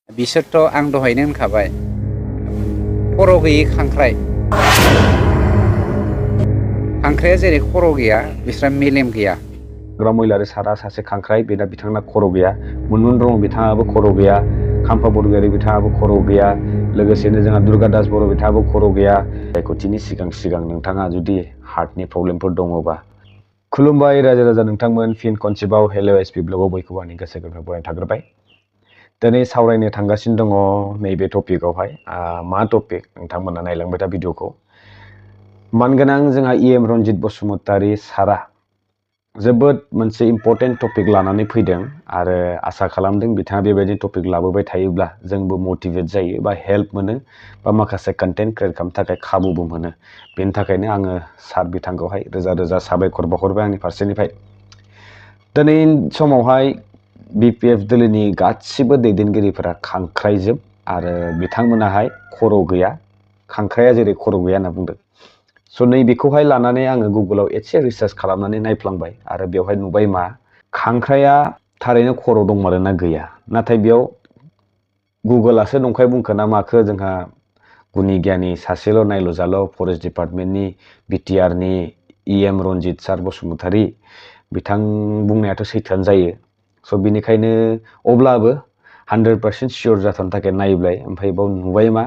बिसोरथ' आं दहायनो होनखाबाय खर' गैयै खांख्राइ खांख्राइया जेरै खर' गैया बिस्रा मेलेम गैया। महिलारि सारा सासे खांख्राइ बेना बिथांना खर' गैया। मुनमुन ब्रह्म बिथाङाबो खर' गैया। खाम्फा बरगयारि बिथाङाबो खर' गैया। लोगोसेनो जोंहा दुर्गा दास बर' बिथाङाबो खर' गैया। सायख'थिनि सिगां नोंथाङा जुदि हार्टनि प्रब्लेमफोर दङबा खुलुमबाय रायजो राजा नोंथांमोन फिन खनसेबाव हेल' एसपि ब्लगआव बयखौबो आंनि गोसो गोरबोनिफ्राय बरायना थाग्रोबाय। दिनै सावरायनो थांगासिनो दङ नैबे टपिकआवहाय मा टपिक नोंथांमोना नायलांबाय था भिडिअखौ। मानगोनां जोंहा एम रन्जित बसुमतारी सारा जोबोद मोनसे इम्परटेन्ट टपिक लानानै फैदों आरो आसा खालामदों बिथाङा बेबायदि टपिक लाबोबाय थायोब्ला जोंबो मटिभेट जायो बा हेल्प मोनो बा माखासे कन्टेन्ट क्रियेट खालामनो थाखाय खाबुबो मोनो। बेनि थाखायनो आङो सार बिथांखौहाय रोजा रोजा साबायखर बावहरबाय आंनि फारसेनिफ्राय। दिनै समावहाय बिपिएफ दोलोनि गासिबो दैदेनगिरिफोरा खांख्राइजोब आरो बिथांमोनाहाय खर' गैया। खांख्राइया जेरै खर' गैया होनना बुंदों। स' नैबेखौहाय लानानै आङो गुगोलाव एसे रिसार्च खालामनानै नायफ्लांबाय आरो बेवहाय नुबाय मा खांख्राइया थारैनो खर' दंमारोना गैया। नाथाय बेयाव गुगोलासो नंखाय बुंखो ना माखो जोंहा गुनि गियानि सासेल' नायल' जाल' फरेस्ट डिपार्टमेन्टनि बिटिआरनि एम रन्जित सार बसुमतारी बिथां बुंनायाथ' सैथोआनो जायो। स' बिनिखायनो अब्लाबो 100% सियर जाथारनो थाखाय नायबाय ओमफ्राय बाव नुबाय मा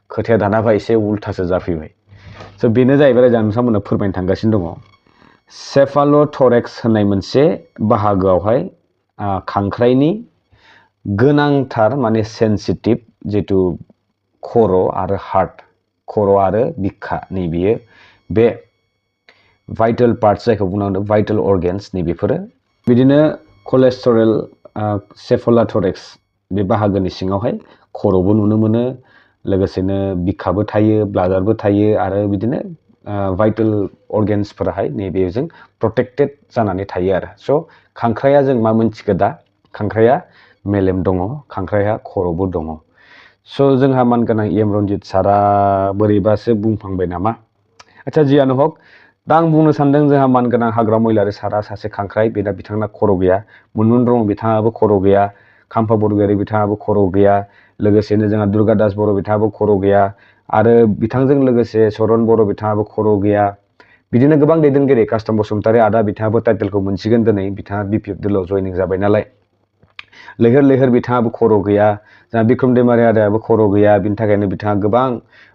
खोथाया दानाबा एसे उल्थासो जाफैबाय। स' बेनो जाहैबाय जों नोंथांमोननो फोरमायनो थांगासिनो दङ। सेफाल'थरेक्स होननाय मोनसे बाहागोआवहाय खांख्राइनि गोनांथार माने सेन्सिटिभ जिथु खर' आरो हार्ट, खर' आरो बिखा नैबेयो बे भाइटेल पार्टस जायखौ बुंनांगौ भाइटेल अर्गेन्स नैबेफोरो बिदिनो कलेस्टरेल सेफाल'थरेक्स बे बाहागोनि सिङावहाय खर'बो नुनो मोनो, लोगोसेनो बिखाबो थायो, ब्लाडारबो थायो आरो बिदिनो भाइटेल अर्गेन्सफोराहाय नैबेजों प्रटेक्टेड जानानै थायो आरो। स' खांख्राइया जों मा मोनथिगो दा खांख्राइया मेलेम दङ, खांख्राइया खर'बो दङ। स' जोंहा मानगोनां एम रन्जित सारा बोरैबासो बुंफ्लांबाय नामा। आच्छा जियानो हक दा आं बुंनो सानदों जोंहा मानगोनां हाग्रा महिलारि सारा सासे खांख्राइ बेना बिथांना खर' गैया। मुनमुन ब्रह्म बिथाङाबो खर' गैया। खाम्फा बरगयारि बिथाङाबो खर' गैया। लोगोसेनो जोंहा दुर्गा दास बर' बिथाङाबो खर' गैया आरो बिथांजों लोगोसे चरन बर' बिथाङाबो खर' गैया। बिदिनो गोबां दैदेनगिरि कास्टम बसुमतारी आदा बिथाङाबो टाइटेलखौ मोनसिगोन दिनै बिथाङा बिपिएफ दोलोआव जयनिं जाबाय नालाय। लैहोर लैहोर बिथाङाबो खर' गैया। जोंहा बिक्रम दैमारि आदायाबो खर' गैया। बिनि थाखायनो बिथाङा गोबां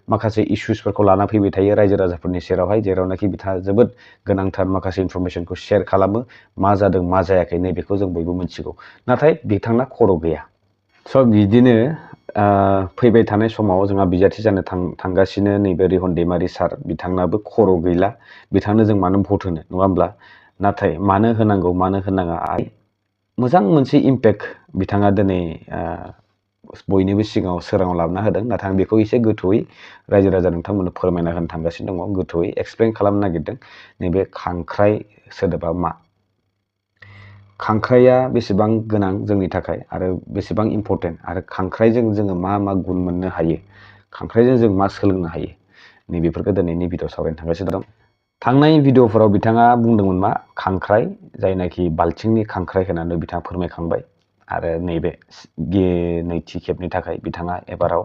माखासे इस्युसफोरखौ लाना फैबाय थायो रायजो राजाफोरनि सेरावहाय, जेरावनाखि बिथाङा जोबोद गोनांथार माखासे इनफरमेसनखौ शेयार खालामो। मा जादों मा जायाखै नैबेखौ जों बयबो मिथिगौ। नाथाय बिथांना खर' गैया। स' बिदिनो फैबाय थानाय समाव जोंहा बिजाथि जानो थांगासिनो नैबे रिहन दैमारि सार बिथांनाबो खर' गैला। बिथांनो जों मानो भट होनो नङा होमब्ला? नाथाय मानो होनांगौ मानो होनाङा मोजां मोनसे इम्पेक्ट बिथाङा दिनै बयनिबो सिगाङाव सोराङाव लाबोना होदों। नाथाय आं बेखौ एसे गोथौयै रायजो राजा नोंथांमोननो फोरमायना होनो थांगासिनो दङ। गोथौयै एक्सप्लेन खालामनो नागिरदों नैबे खांख्राइ सोदोबा मा, खांख्राइया बेसेबां गोनां जोंनि थाखाय आरो बेसेबां इम्परटेन्ट आरो खांख्राइजों जोङो मा मा गुन मोननो हायो, खांख्राइजों जों मा सोलोंनो हायो नैबेफोरखौ दिनैनि भिडिअ सावरायनो थांगासिनो दं। थांनाय भिडिअफोराव बिथाङा बुंदोंमोन मा खांख्राइ जायनाखि बाल्थिंनि खांख्राइ होनानै बिथाङा फोरमायखांबाय आरो नैबे नैथि खेबनि थाखाय बिथाङा एबाराव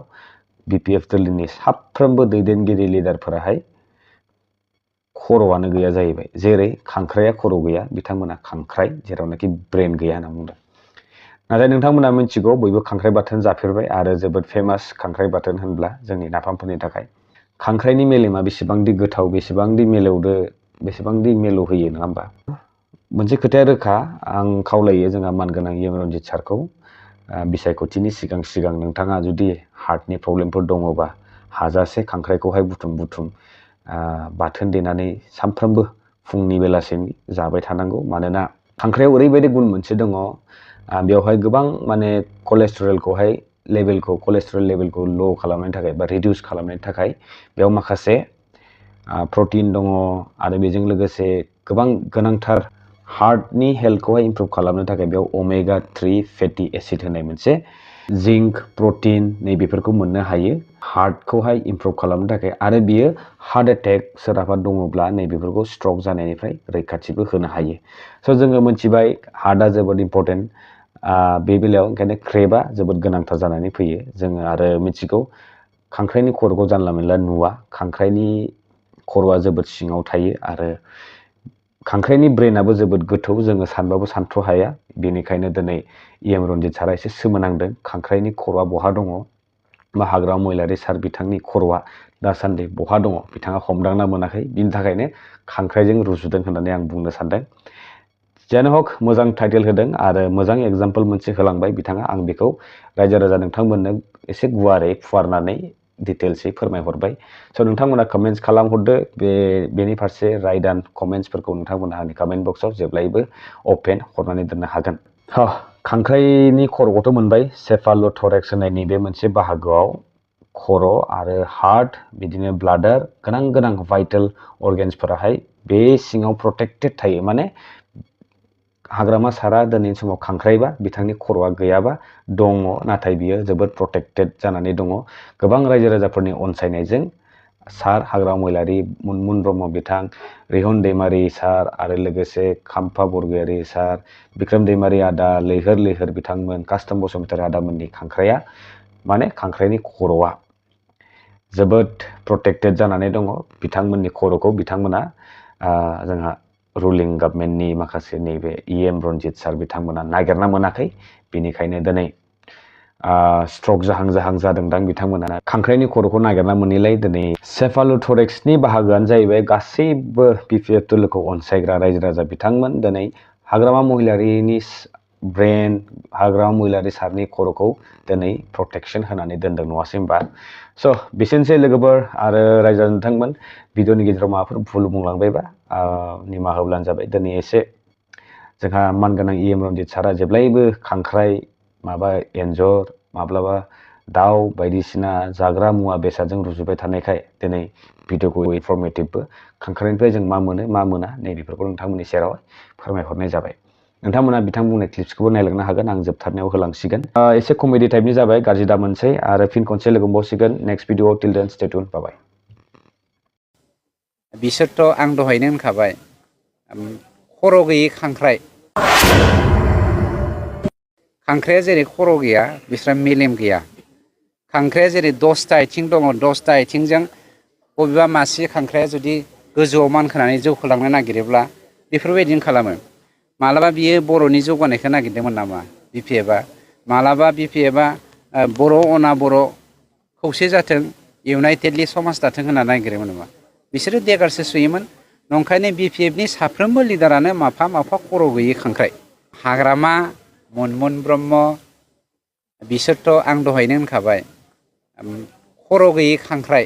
बिपिएफ दोलोनि साफ्रोमबो दैदेनगिरि लिडारफोराहाय खर'आनो गैया जाहैबाय। जेरै खांख्राइया खर' गैया बिथांमोना खांख्राइ जेरावनाखि ब्रेन गैया होनना बुंदों। नाथाय नोंथांमोना मिथिगौ बयबो खांख्राइ बाथोन जाफेरबाय आरो जोबोद फेमास खांख्राइ बाथोन होनब्ला जोंनि नाफामफोरनि थाखाय। खांख्राइनि मेलेमा बेसेबांदि गोथाव, बेसेबांदि मिलौदो, बेसेबांदि मिलौ होयो नङा होमबा। मोनसे खोथाया रोखा, आं खावलायो जोंहा मानगोनां एम रन्जित सारखौ बिसायख'थिनि सिगां नोंथाङा जुदि हार्टनि प्रब्लेमफोर दङबा हाजासे खांख्राइखौहाय बुथुम बाथोन देनानै सानफ्रोमबो फुंनि बेलासिनि जाबाय थानांगौ। मानोना खांख्राइयाव ओरैबायदि गुन मोनसे दङ, बेवहाय गोबां माने कलेस्ट्रल लेभेलखौ ल' खालामनायनि थाखाय बा रिडिउस खालामनायनि थाखाय बेयाव माखासे प्रटिन दङ आरो बेजों लोगोसे गोबां गोनांथार हार्टनि हेल्थखौहाय इमप्रुभ खालामनो थाखाय बेयाव ओमेगा 3 फेटि एसिड होनाय मोनसे जिंक, प्रटिन नैबेफोरखौ मोननो हायो हार्टखौहाय इमप्रुभ खालामनो थाखाय। आरो बियो हार्ट एटेक सोरहाबा दङब्ला नैबेफोरखौ स्ट्रक जानायनिफ्राय रैखाथिबो होनो हायो। स' जोङो मिथिबाय हार्टआ जोबोद इम्परटेन्ट। बे बेलायाव ओंखायनो क्रेबा जोबोद गोनांथार जानानै फैयो जोङो आरो मिथिगौ खांख्राइनि खर'खौ जानला मोनला नुवा खांख्राइनि खर'आ जोबोद सिङाव थायो आरो खांख्राइनि ब्रेनाबो जोबोद गोथौ जोङो सानबाबो सानथ्र' हाया बेनिखायनो दिनै एम रन्जित सारा एसे सोमोनांदों खांख्राइनि खर'आ बहा दङ बा हाग्रामा महिलारि सार बिथांनि खर'आ दासान्दि बहा दङ बिथाङा हमदांना मोनाखै बिनि थाखायनो खांख्राइजों रुजुदों होननानै आं बुंनो सानदों जानो हक मोजां टाइटेल होदों आरो मोजां एग्जाम्पल मोनसे होलांबाय बिथाङा आं बेखौ रायजो राजा नोंथांमोननो एसे गुवारै फुवारनानै डिटेल्सै फोरमायहरबाय स' नोंथांमोना कमेन्ट्स खालामहरदो बेनि फारसे राइट एन्ड कमेन्ट्सफोरखौ नोंथांमोना आंनि कमेन्ट बक्सआव जेब्लायबो अपेन हरनानै दोननो हागोन खांख्राइनि खर'खौथ' मोनबाय सेफाल'थरेक्स होननाय नैबे मोनसे बाहागोआव खर' आरो हार्ट बिदिनो ब्लाडार गोनां भाइटेल अर्गेन्सफोराहाय बे सिङाव प्रटेक्टेड थायो माने हाग्रामा सारा दिनैनि समाव खांख्राइबा बिथांनि खर'आ गैयाबा दङ नाथाय बियो जोबोद प्रटेक्टेड जानानै दङ गोबां रायजो राजाफोरनि अनसायनायजों सार हाग्रामा महिलारि मुनमुन ब्रह्म बिथां रिहन दैमारि सार आरो लोगोसे खाम्फा बरगयारि सार बिक्रम दैमारि आदा लैहोर बिथांमोन कास्टम बसुमतारी आदामोननि खांख्राइया माने खांख्राइनि खर'आ जोबोद प्रटेक्टेड जानानै दङ बिथांमोननि खर'खौ बिथांमोना जोंहा रुलिं गभर्नमेन्टनि माखासे नैबे एम रन्जित सार बिथांमोना नागिरना मोनाखै बेनिखायनो दिनै स्ट्रक जाहां जादोंदां बिथांमोना खांख्राइनि खर'खौ नागिरना मोनैलाय दिनै सेफाल'थरेक्सनि बाहागोआनो जाहैबाय गासैबो बिपिएफ दोलोखौ अनसायग्रा रायजो राजा बिथांमोन दिनै हाग्रामा महिलारिनि ब्रेन हाग्रामा महिलारि सारनि खर'खौ दिनै प्रटेक्शन होनानै दोनदों नङासै होनबा स' बिसोरनोसै लोगोफोर आरो रायजो राजा नोंथांमोन भिडिअनि गेजेराव माबाफोर भुल बुंलांबायबा निमाहा होब्लानो जाबाय दिनै एसे जोंहा मानगोनां एम रन्जित सारा जेब्लायबो खांख्राइ माबा एन्जर माब्लाबा दाउ बायदिसिना जाग्रा मुवा बेसादजों रुजुबाय थानायखाय दिनै भिडिअखौ इनफर्मेटिभबो खांख्राइनिफ्राय जों मा मोनो मा मोना नैबेफोरखौ नोंथांमोननि सेराव फोरमायहरनाय जाबाय नोंथांमोना बिथां बुंनाय क्लिप्सखौबो नायलांनो हागोन आं जोबथारनायाव होलांसिगोन एसे कमेडि टाइपनि जाबाय गाज्रि दा मोनसै आरो फिन खनसे लोगो मोनबावसिगोन नेक्स्ट भिडिअ टिल देन स्टे ट्युन बाय बिसोरथ' आं दहायनो होनखाबाय खर' गैयै खांख्राइया जेरै खर' गैया बिस्रा मेलेम गैया खांख्राइया जेरै 10टा आथिं दङ 10टा आथिंजों बबेबा मासे खांख्राइया जुदि गोजौआव मानखोनानै जौखोलांनो नागिरोब्ला बेफोरबायदिनो खालामो मालाबा बियो बर'नि जौगानायखौ नागिरदोंमोन नामा बिपिएफआ मालाबा बिपिएफआ बर' अना बर' खौसे जाथों इउनाइटेडलि समाज दाथों होनना नागिरोमोन नामा बिसोरो देगारसो सुयोमोन नंखायनो बिपिएफनि साफ्रोमबो लिडारानो माफा खर' गैयै खांख्राइ हाग्रामा मुनमुन ब्रह्म बिसोरथ' आं दहायनो होनखाबाय खर' गैयै खांख्राइ